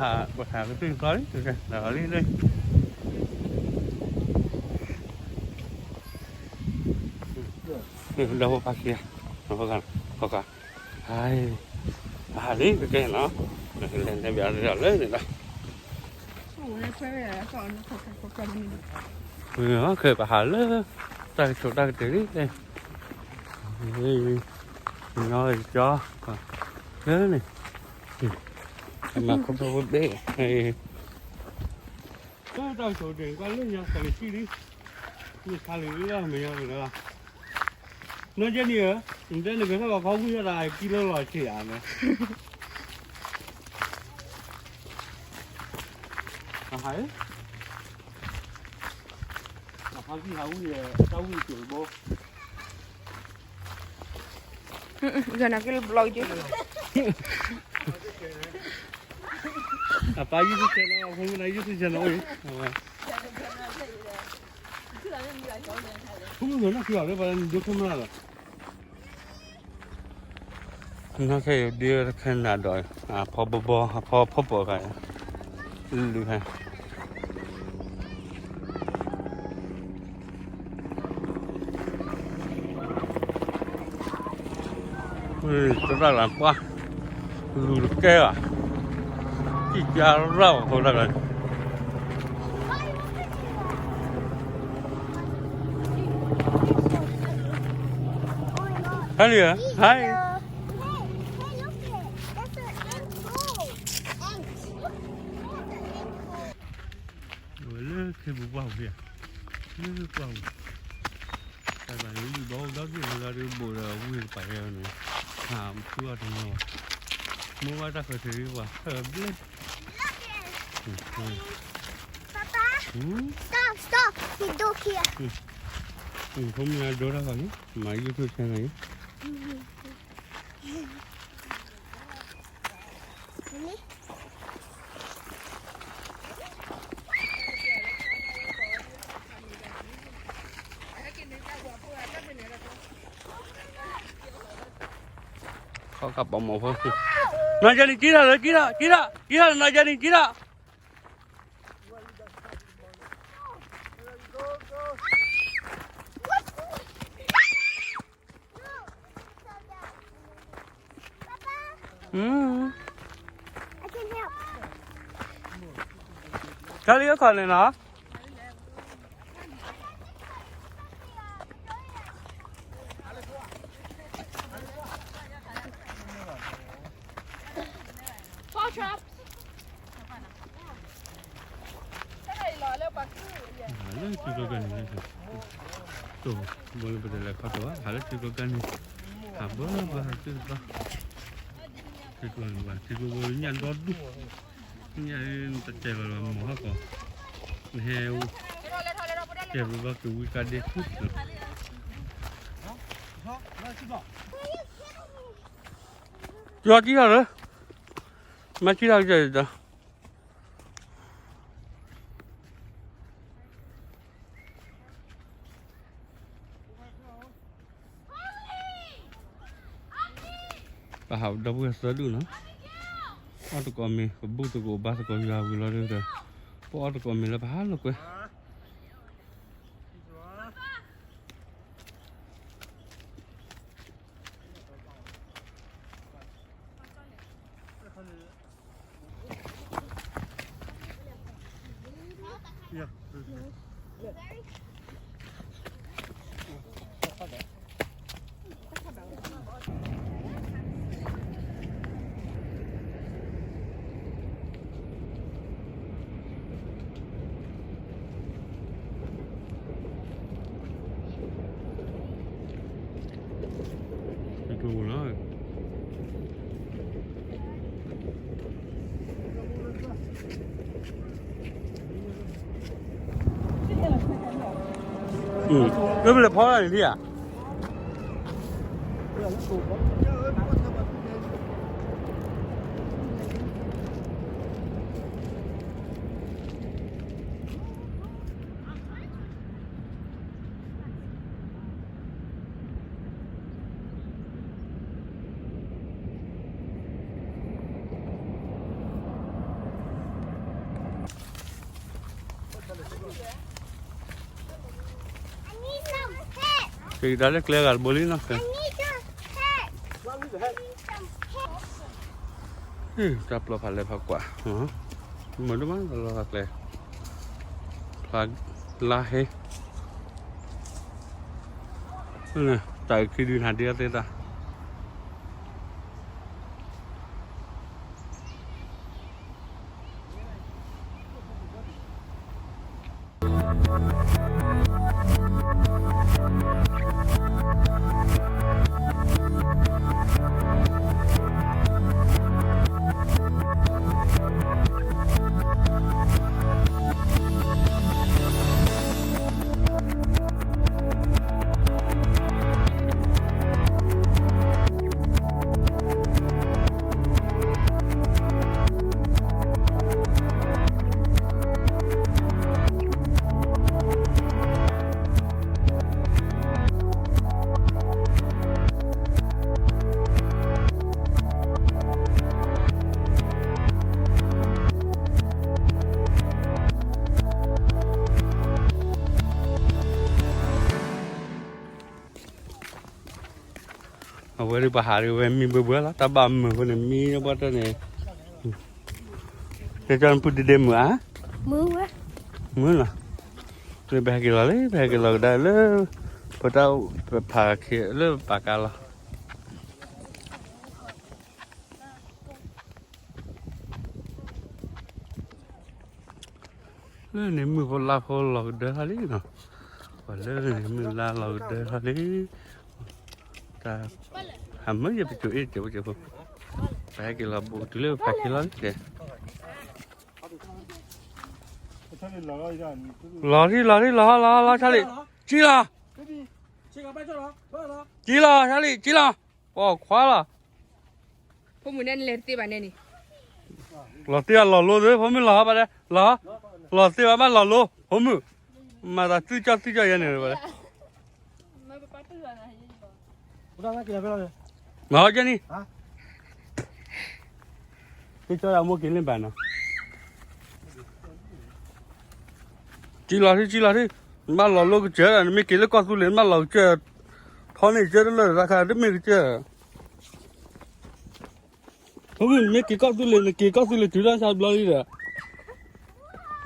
ပဟးကသံၣ်သီလံ လီၤလံလၢ ဒီဖိပၢ်ခံဂၤ ဒီဖိဂၤ ဟဲ ပဟးလံကကဲနီၤ လဲၤတဲဘၣ်လၢန့ၣ်လီၤ ခဲပဟးလၢ တၢ်ကဆိးတၢ်ကတၢၢ်လံ ညီကၠီ လၢန့ၣ် မၤခိၣ်ဖျိဝဲဘ့ၣ် တၢ်ကဆိးကတၢၢ် ကွၢ်လၢညါ ကလၢၤဆံလံ မ့ၢ်ခါလံလံလီၤ မ့ၢ်ညီကလၢၤလီၤ နီၢ်ကဲနံၤဧၢ နတဲနကထီၣ်ဘၣ်ခီဝံၣ်ထီၣ်တၢ်ကံလိလီၤဆံးဧါန့ၣ် အဟါ အဟါကံၢ်ဟးဝံၣ် တၢ်ဝံၣ်က့ၤဘိ ယနာ်က့လၢဘျီက့ အပၢ် YouTube channel အဖိမုၣ်နၤ YouTube channel အိၣ်အံၤ ဖုမုၣ်နီၢ်ခံဂၤလၢပှၤဒိၣ်ခိၣ်မုၣ်လီၤ နီၢ်ခဲအံၤဒ့ခဲနၤဒီး အဖီဘီဘီ အဖီဖီပိာ်ဂၤ လုၢ်ဟဲ သရၣ်လၢပှၢ် လူၤတကဲဘၣ် စံၣ်ကၢရၢ်ဘၣ်ဖိတၢ်ဂၤ Hello, hi. Hey, hey, look it. That's an ant hole. Ant. That's an ant hole. ဝဲလၢခ့ပူၤပှၢ်ပူၤဧါ လၢပှၢ်ပူၤ တၢ်ဘၣ်လံဘီဒီက့ၢ်လၢဒီးဘိးဒီးဝ့ၢ်တပာ်ယဲန့ၣ် ဟးဆူအီၤတနီၤဘၣ် မိၢ်ဘၣ်တၢ်ဃၢၤထံးပှၤဖၢၣ်ဘျဲၣ် Papa, stop, stop, ယဒိခံဂၤ ဖိမုၣ်ဒိတၢ်ဂၤလံ မၤ YouTube channel အံၤ ခီကပိာ်မုၣ်ဖိ နီၢ်ကဲနံၤ ကံထီၣ်လၢ ကံထီၣ် ကံထီၣ် ကံထီၣ်လၢနီၢ်ကဲနံၤ ကံထီၣ် တၢ်လံအခီၣ်န့ၣ်နီၤ လၢထံကျိကါန့ၣ် တိၢ်ဘိလၢပတလဲၤခီတိၢ်ဘၣ် ဟးလၢထံကျိကါန့ၣ် ဟးဘၣ်ဘၣ်သ့ၣ်တဖၣ် ထံကျိန့ၣ်ဘၣ် ထံကျိဘိညၣ်ဒီဒူၣ် ညၣ်တတဲလီၤလီၤမၤဟီၣ်ကီး နဟဲ တဲဘၣ်ကဝံကါဒ့ထူၣ် ကၠီကံထီၣ်လၢ မၤကံထီၣ်ကၠီ ပဟးဒီပုၢ်ဝဲၢ်သၢဒူၣ်နီၤ အီၣ်တကိးမ့ၤ ပဘူၣ်သကိးဘါသကိးယွၤဝံၤလီၤဒီး ပအီၣ်တကိးမ့ၤလၢပဟးလိာ်ကွဲ လၢပလဲၤဖီလာ်န့ၣ်ဒံးဧါ တ က့ၤကဒါလၢကျဲဂၤတဘိလံနီၤ, တၢ်ပျီဖးလဲၢ်ဖးကွၢ်, မုာ်ဒိၣ်မးလီၤလီၤကျဲ, ဖျါလါဟ့, တၢ်အုၣ်ခံဒုနၤဒ့အသ့တၢ် အဝဲဒၣ်ပှၤဟးဒ်ဝဲမံဘှဲဘှဲလီၤ, တၢ်ဘၣ်မုာ်အဃိန့ၣ် မံဘှဲတၢ်န့ၣ်, ကၠီနပုၢ်ဒ့ဒ့မုာ်ဧါ, မုာ်လီၤ, လၢပဟဲက့ၤလီၤလံ ပဟဲက့ၤလီၤကဒါလၢ ပတၢ် ပဖးခံလၢပာ်ကါလီၤ. လၢန့ၣ်မုၢ်ဖိလါဖိလီၤကဒၢထီၣ်လံနီၤ, ပှၤလၢန့ၣ်မုၢ်လါလီၤကဒၢထီၣ်လံ, တၢ် ဟးမုာ်ယပစိၤအ့ၣ်စဲးဖိစဲးဖိ, ပဟဲက့ၤလီၤဘူးတုၤလၢပဖးခံလီၤလံ, လီၤလံ လီၤလံ လီၤလီၤလီၤ ဆါလံ, ကံလီၤ, ကံလီၤ ဆါလံ ကံလီၤ, ပှၤခွါလီၤ, ဖိမုၣ်န့ၣ်လဲၤတသ့ဘၣ်န့ၣ်န့ၣ်, လီၤတ့ၢ်အလီၤလိသ့ ဖိမုၣ်လီၤဘၣ်ဒီး လီၤ, လီၤတ့ၢ်ဘၣ်ဘၣ်လီၤလိ ဖိမုၣ်, မၤသးသုကၠီသုကၠီယဲန့ၣ်ဘၣ်ဒီး မၤဟီကဲန့ၣ်, ကၠီယမိၢ်က့ၤလၢဘၣ်နီၤ, ကံလီၤထံ ကံလီၤထံ, နဘၣ်လီၤလိကစၢၢ်ဒီး နမ့ၢ်က့ၤလၢကီၢ်သူလ့ၤ နဘၣ်လီၤကစၢၢ်, ထီန့ၢ်ကစၢၢ်တလၢာ်တခါ တမ့ၢ်ကစၢၢ် ဖိမုၣ် နမ့ၢ်က့ၤကီၢ်သူလ့ၤ နက့ၤကီၢ်သူလ့ၤတုၤလၢဆါဘျီလံဒီး,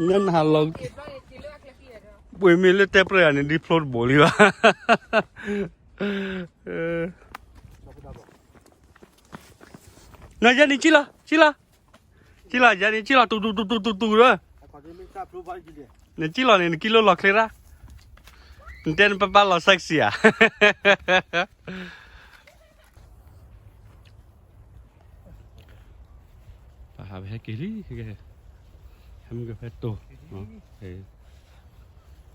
နနဟးလီၤ, ပှ့ၤမ့ၢ်လၢတဲပြဲၢ်ဧါန့ၣ် ဒ်ဖျိတဘိးလံဘၣ်. နယဲန့ၣ်ကံလီၤ ကံလီၤ, ကံလီၤ ယဲန့ၣ်ကံလီၤ တူတူတူတူတူတူဒီး, နကံလီၤန့ၣ် နကံလိလီၤချ့ရၣ်, နတဲနပၢ်ပၢ်လီၤ sexy ဧါ. ပဟးပဟဲက့ၤလံ, ဟဲမုၢ်ကဖဲတိၢ်, ပ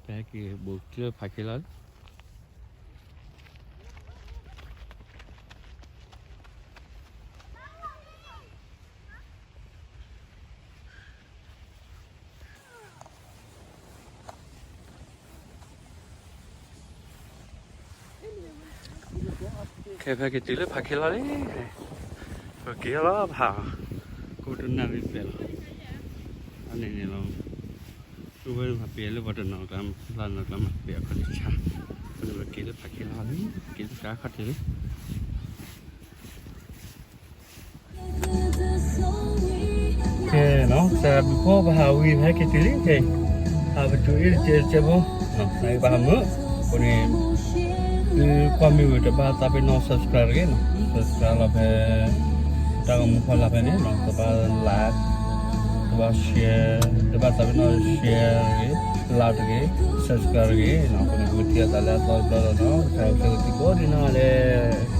ဟဲက့ၤဘူးတုၤလၢဖးခံလီၤလံ. ခဲဖဲက့ၤတုၤလၢဖးခံလီၤလံ, ပက့ၤလီၤဖး, ကိးတနၣ်ရံၣ်ဖျဲးလီၤ, အန့ၣ်န့ၣ်လီၤ, ဝဲမၤပှဲၤလၢပှၤတနီၤကျါ, လၢနီၤကျါမၤပှဲၤအခီၣ်ထံးဆါ, အန့ၣ်ပက့ၤလၢဖးခံလီၤလံ, က့ၤလၢကါခီၣ်ထံးလံ. ကဲနီၤ, တၢ်ဘျုးဖီပဟးဝံၤ ပဟဲက့ၤတုၤလံ, ဟးပတုၤအ့ၣ်တစဲးတစဲးဖိ, နဂ့ၤပဟးမုာ်, အဃိန့ၣ် သုကွၢ်မ့ၢ်ဝံၤတဘၣ်သးပ့ၤနီၣ် subscribe တဂ့ၤနီၤ, subscribe လီၤဖဲ တၢ်ဂီၤမူဖီလာ်ဖဲန့ၣ်နီၤ, တဘၣ် like, တဘၣ် share, တဘၣ်သးပ့ၤနီၣ် share တဂ့ၤ, like တဂ့ၤ, subscribe တဂ့ၤနီၤ, အဃိန့ၣ် ပကထံၣ်အသးလၢအသီတဘျီလီၤနီၤ, ပကထံၣ်ကိးဒံနီၢ်ဂၤဒဲး